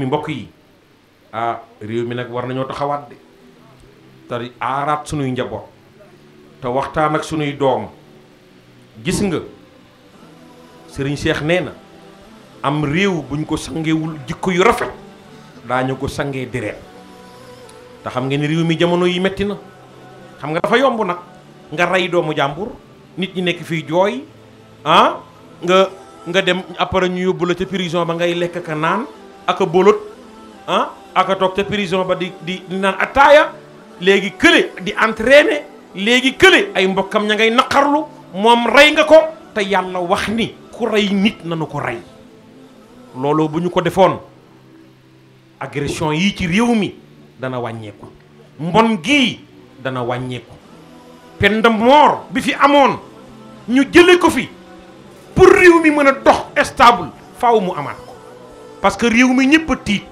mbokk yi réew mi nag war nañoo taxawaat de te aaraat sunuy njaboot te waxtaan ak sunuy doom. gis nga sëriñ Cheikh nee na am réew buñ ko sangewul jikko yu rafet daañu ko sangee deret te xam ngeen ni réew mi jamono yi metti na. xam nga dafa yomb nag nga rey doomu jàmbur nit ñi nekk fii jooy nga dem après ñu yóbbu la ca prison ba ngay lekk ka naan ak a bolot ak a toog ca prison ba di naan ataaya léegi kële di entraîner léegi kële ay mbokkam ña ngay naqarlu moom rey nga ko te yàlla wax ni ku rey nit nanu ko rey. loolu bu ñu ko defoon agression yi ci réew mi dana wàññeeku mbon gii dana wàññeeku peine de mort bi fi amoon ñu jële ko fi pour réew mi mën a dox stable faaw mu amaat ko parce que réew mi ñëpp a tiit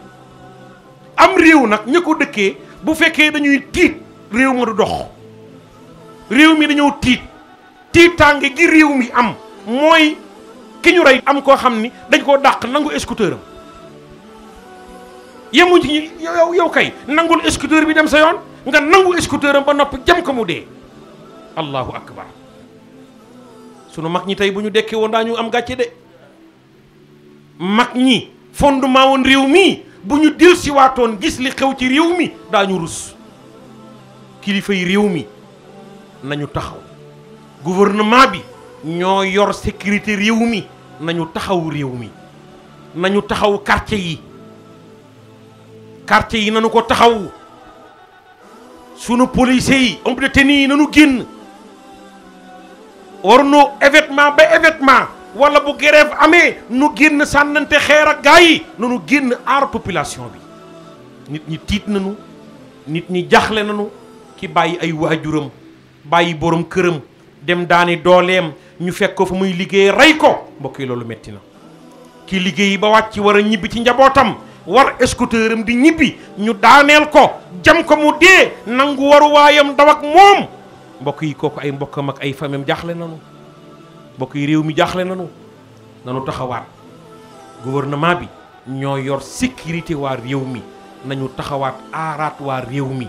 am réew nag ña ko dëkkee bu fekkee dañuy tiit réew ma du dox réew mi dañoo tiitaange gi réew mi am mooy ki ñu rey am koo xam ni dañ koo dàq nangu scooter am yemuñ ci yow kay nangul scooter bi dem sa yoon nga nangu scooter am ba noppi jam ko mu dee. allahu akbar sunu mag ñi tey bu ñu dekkee woon daañu am gàcce de mag ñi fondement woon réew mi bu ñu dil si waatoon gis li xew ci réew mi daañu rus. kilifa yi réew mi nañu taxaw gouvernement bi ñoo yor sécurité réew mi nañu taxaw réew mi nañu taxaw quartier yi nañu ko taxaw sunu policiers yi homme de tenue yi nañu génn war no événement ba événement wala bu grève amee nu génn sànnante xeer ak gaa yi nañu génn aar population bi. nit ñi tiit nañu nit ñi jaxle nañu ki bàyyi ay waajuram bàyyi borom këram dem daani dooleem ñu fekk ko fa muy liggéey rey ko mbokk yi loolu metti na. ki liggéey ba wàcc war a ñibbi ci njabootam war scooteram di ñibbi ñu daaneel ko jam ko mu dee nangu waruwaayam daw ak moom mbokk yi kooku ay mbokkam ak ay famem jaaxle nanu mbokk yi réew mi jaaxle nanu taxawaat gouvernement bi ñoo yor sécurité waa réew mi nañu taxawaat aaraat waa réew mi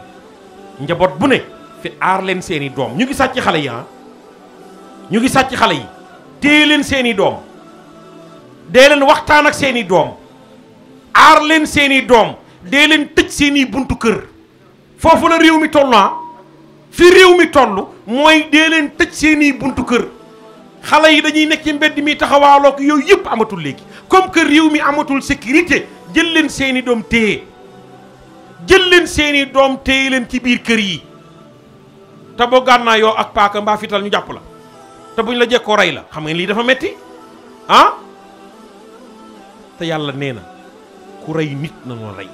njaboot bu ne fi aar leen seeni doom ñu ngi sàcc xale yi ñu ngi sàcc xale yi téye leen seeni doom dee leen waxtaan ak seeni doom aar leen seeni doom dee leen tëj seeni buntu kër foofu la réew mi toll fi réew mi toll mooy dee leen tëj seeni buntu kër xale yi dañuy nekk ci mbedd mi taxawaaloo ko yooyu yëpp amatul léegi comme que réew mi amatul sécurité jël leen seeni doom téye leen ci biir kër yi te boo gànnaa yoo ak paaka mbaa fital ñu jàpp la te buñ la jekkoo rey la xam nga lii dafa metti te yàlla nee na ku rey nit na noo rey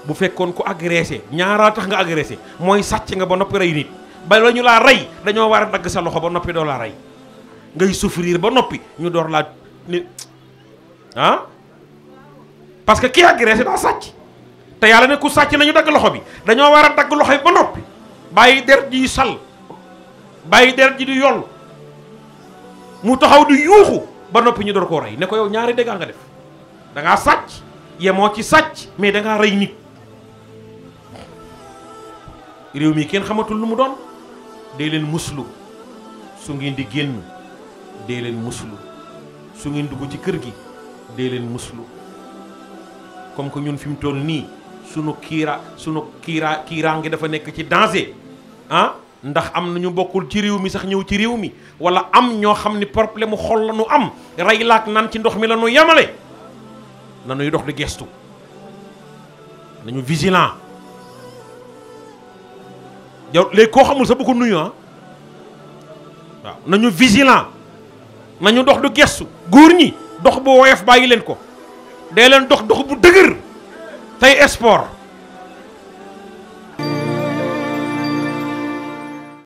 bu fekkoon ku agressé ñaaraa tax nga agressé mooy sàcc nga ba noppi rey nit ba la ñu laa rey dañoo war a dagg sa loxo ba noppi doo laa rey ngay souffrir ba noppi ñu door laa ni parce que ki agressé daa sàcc te yàlla ne ku sàcc nañu dagg loxo bi dañoo war a dagg loxo bi ba noppi bàyyi der ji sal bàyyi der ji di yol mu taxaw di yuuxu ba noppi ñu door koo rey ne ko yow ñaari dégg nga def da ngaa sàcc yemoo ci sàcc mais da ngaa rey nit. réew mi kenn xamatul lu mu doon dee leen muslu su ngeen di génn dee leen muslu su ngeen dugg ci kër gi dee leen muslu comme que ñun fi mu toll nii sunu kiiraange dafa nekk ci danger ndax am na ñu bokkul ci réew mi sax ñëw ci réew mi wala am ñoo xam ni problème mu xol la ñu am rey laak nan ci ndox mi la ñu yemale nañuy dox di gestu nañu vigilant yow léegi koo xamul sa bu ko nuyu waaw nañu vigilant nañu dox du gestu góor ñi dox bu woyof bàyyi leen ko dee leen dox bu dëgër tey sport